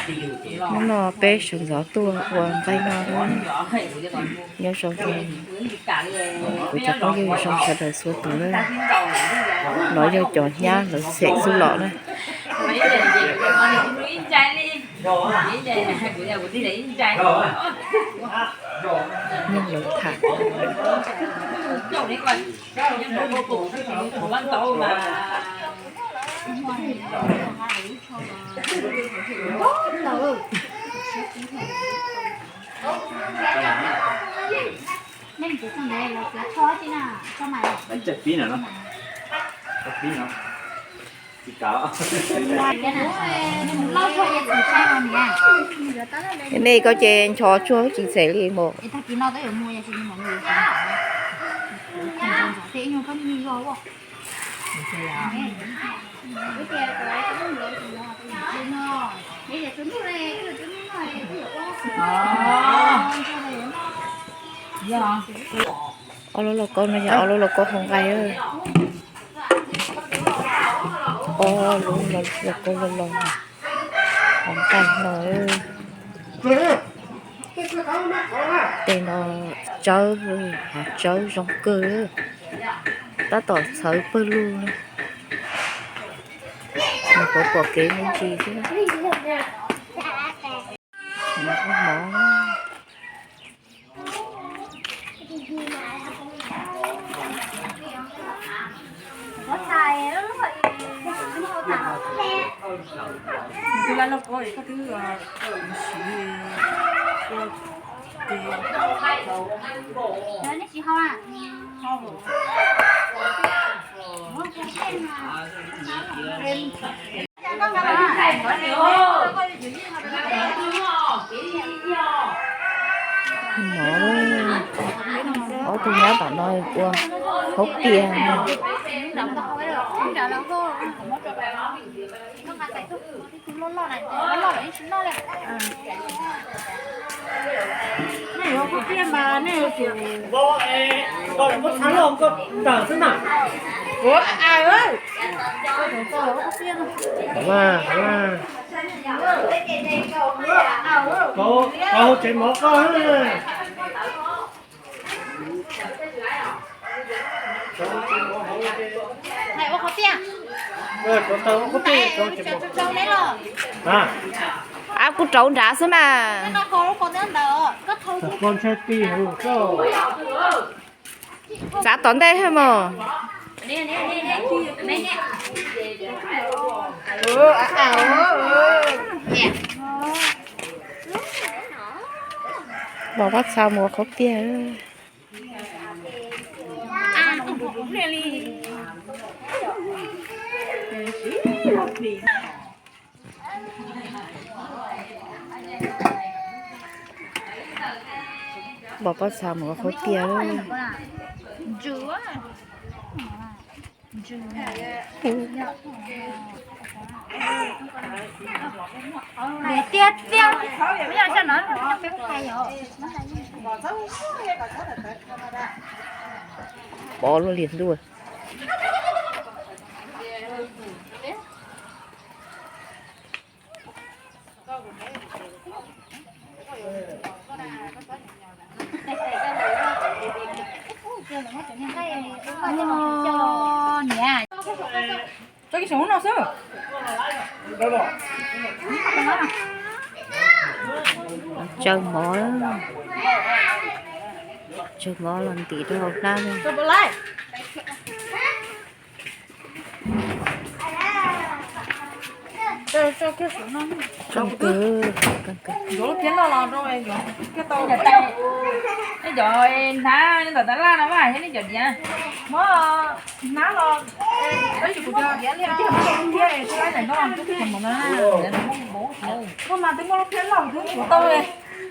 Hnub no peb sawv ntxov tuaj ua nqaij noj na. Nyob zoo kuv cov phooj ywg zoo sawv daws txhua tus na. No yog cov nyab lawv xem xub los na. Nyob lawv tham. Nej koj ces ncho tsuag tsis txheem li mus. Ob lub lauj kaub no yog ob lub lauj kaub hau nqaij. Ob lub lauj kaub loj loj hau nqaij no. Tej no tsawb, hav tsawb zoo kawg, tab tom txhawv pawg lug na. Nws pom pom kev me ntsis xwb. Mov. Mov, ob tug nyab tom no ua khaub tias. Tsev mov koj. Ab, kuv rauv nrad xwb mas. Txav tom ntej hab mog. Pom pob txha mus ua khaub tiag. Pom pob txha mus ua khaub tiag. Pov luaj li ntuj. Tsawg mov, tsawg mov los ntim rau hauv hnab. Zoo kawg, zoo kawg. Cov hnab ntawm tab laj no mas yog nej cov diav, muab hnab los, tab sis kuv cov diav li, kuv mas twb muaj lub phiab lauj,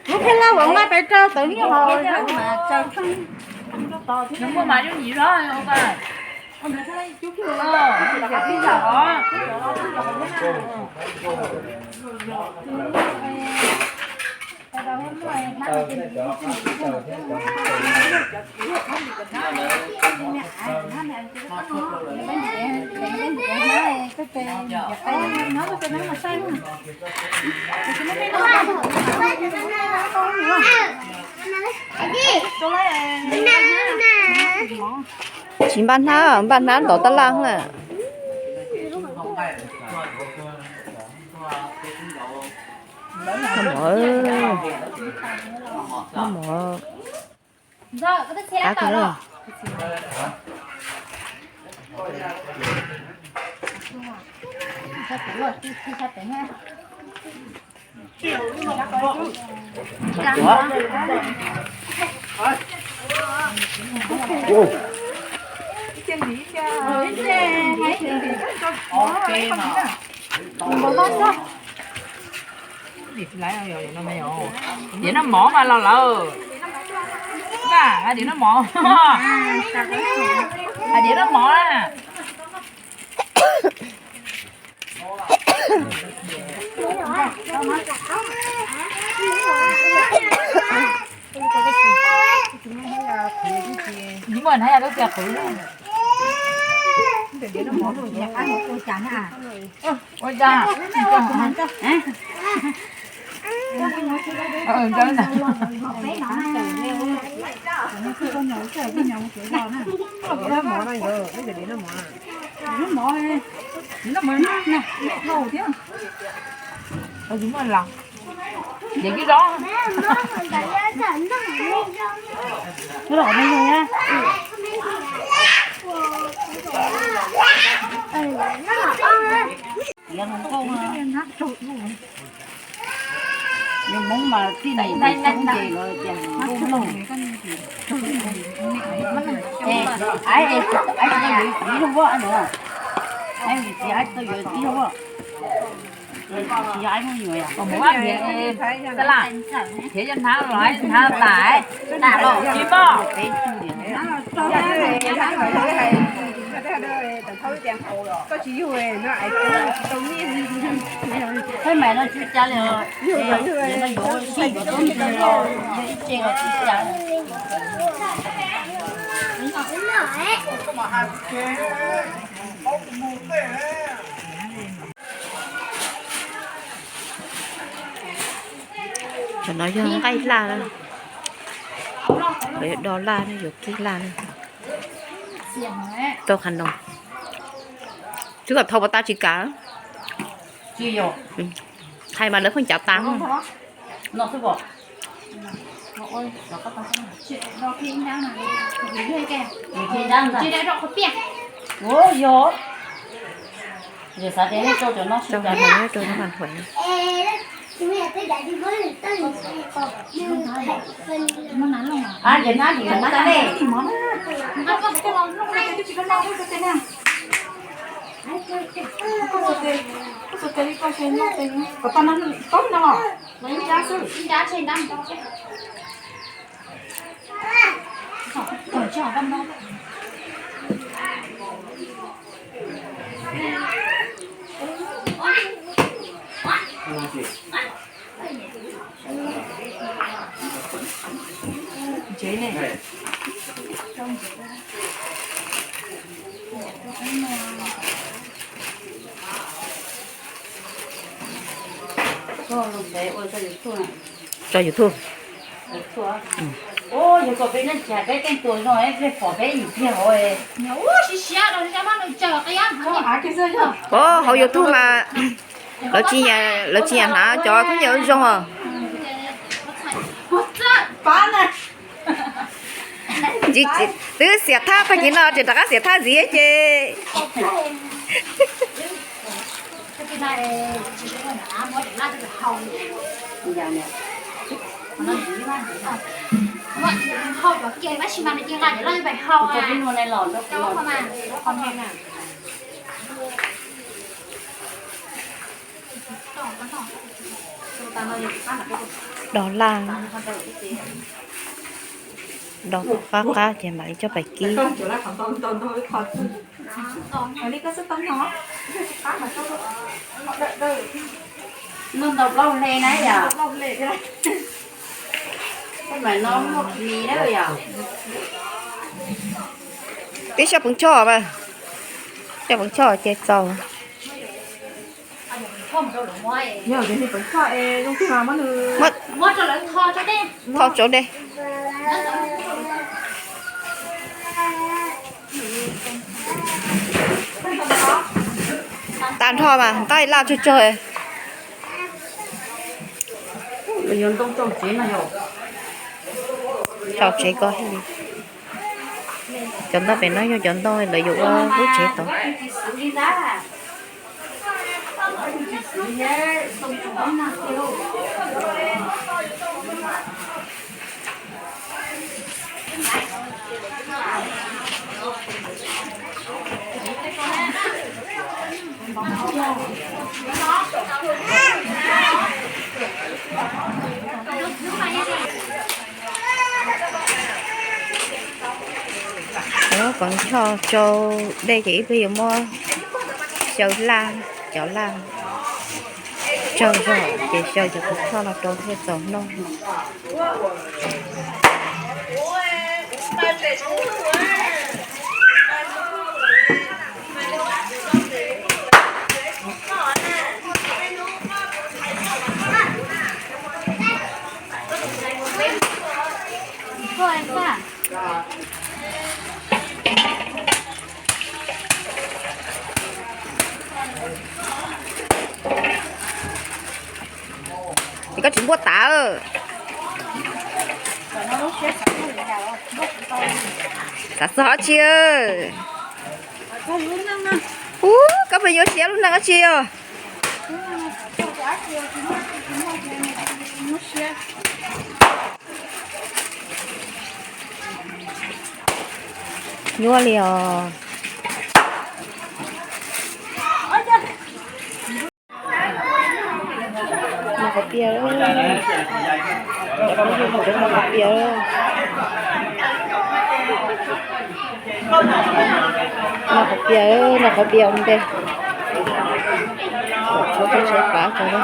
lub phiab lauj uas nqa pes rau tawv nyuj hos. Nws muaj mas yooj yim zog. Tsis npaj hnab, npaj hnab ntov tab laj na. Mov, mov qab kawg li. Diav noj mov mas los lawm. Diav noj mov. Diav noj mov na. Muaj na, yog lub tias qhwv. Ua cas? Yog Hmoob mas txij nais tes txog ub ces lawv tias Hmoob Lauj. Aib, aib tau yuav ib zaug as, aib tsis txiv aib tau yuav ib zaug as. Tsis yog aib muaj me nyuam yom. Thiab yog hnab los aib hnab tas, tas los tsis pom. Peb mas no tsis cas li, yuav sib yuav tub ntse los yog ib ce los tsis cas. Cov no yog nqaij laj, do laj ne, yuav kib laj ne. Tau qhov no, twb kom thau pas tas tsis kam. Thaij mas lawv pheej cav tas. Yog, yog xav tias rau cov no sib rau. Ab, yog nab nim tas ne. Tso YouTube. Yog kom peb leej tsis hais peb teej tuas zoo, peb pom peb yim kiag hauv. Ov, hauv YouTube mas lawv tsis, lawv tsis nyiam hnav cov khaub ncaws zoo os. Twb xiam thaj tag kis no tseem rov qab xiam thaj ntxiv ces. Do laj, do qab qab ces mam li coj pais kib. Noj ntau plaub hle na yom. Peb mam no muaj mis na yom. Peb xyaw peev choj mas, xyaw peev choj ces txaus. Tho tso dej. Tag nrho mas nqaij laj tsawg tsawg. Rau tsev ko thiaj li. Cov ntoo pem no yog cov ntoo lawv yuav ua lub tsev tod. Koom choj tsau dej ces ib pliag yuav muab xyaw laj, cov laj tsawg zog ces xyaw cov koom choj no rau thiaj txaus noj. Es koj tsis npuaj tav. Xav txog dab tsi? Ub, koj pheej yuav siab lub neej dab tsi os? Nyuaj li os. Noj qhov piaj, cov phooj ywg mus rau noj qhov piaj. Noj qhov piaj, noj qhov piaj ua ntej. Tshuav tsheb pav rau.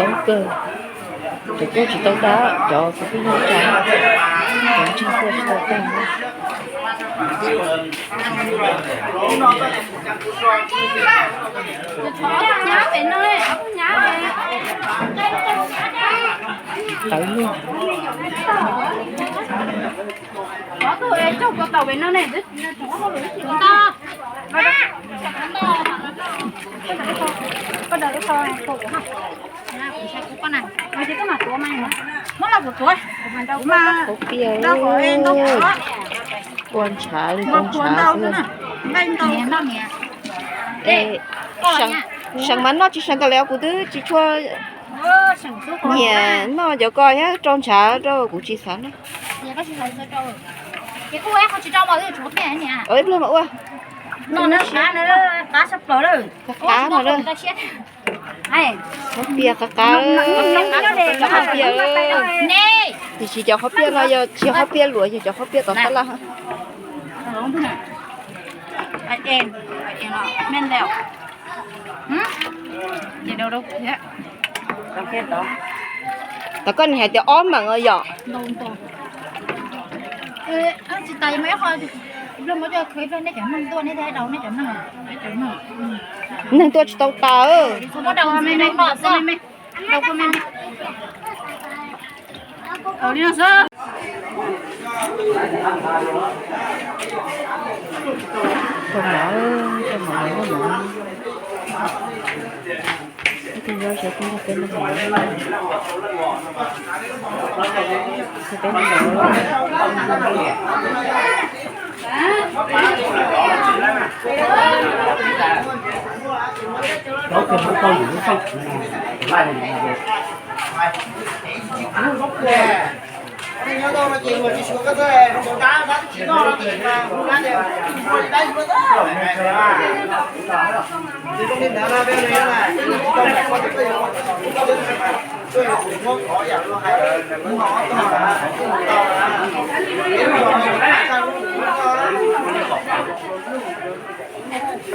Coob kawg, cov kuj tsis tau tag, cov kuj tsis tau tag, cov ntseeg kuj tsis tau tag. Tawv luaj. Qhov piaj, ua ntshav li ua ntshav xwb. Seem mas noj tsis seem kawg li, kuv twb tsis tshua nyiam noj cov ko thiab, rau ntshav rau kuv tsis xav noj. Ib pliag mam ua. Qab qab no. Qhov piaj qab qab, qhov piaj. Tiam sis cov qhov piaj no yog tsis yog qhov piaj luam, yog cov qhov piaj tom tab laj. Tau koj nim hais tias ob meem os yom. Neeg tuaj tsis tau tas. Tus no sawv tib nrog peb noj mov, peb noj mov.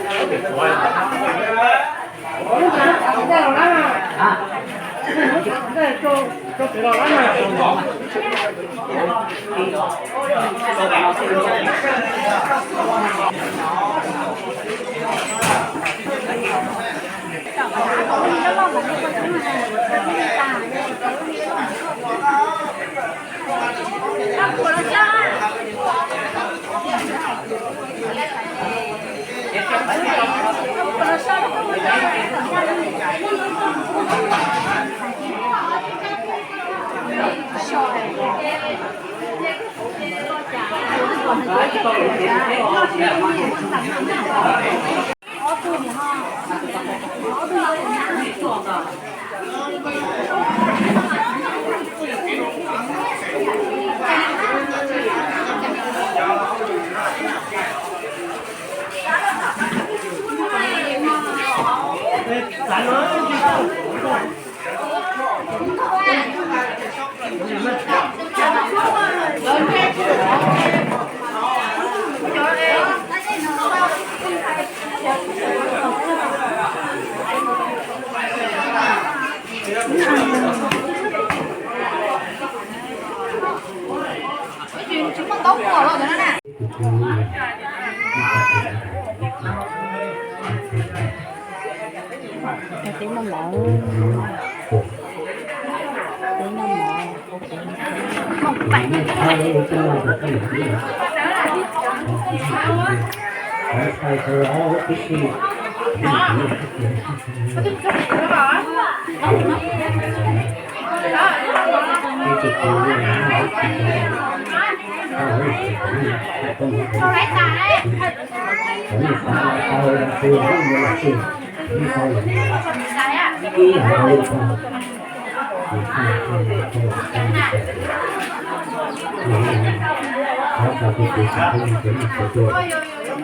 Tib noj mov, tib noj mov.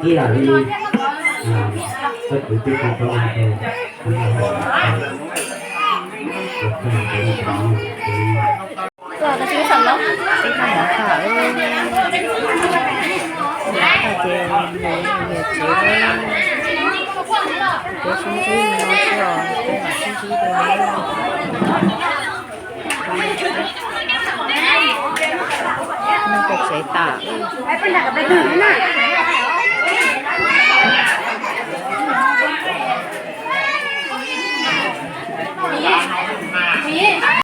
Ib yam li, a, koj kwv tij tau tau, tsis tau mov tas, tsis tau mov tas ces mus niam tsev, ces sib ntsib li no xwb os, ces mam sib ntsib dua. Noj pem tsev tas.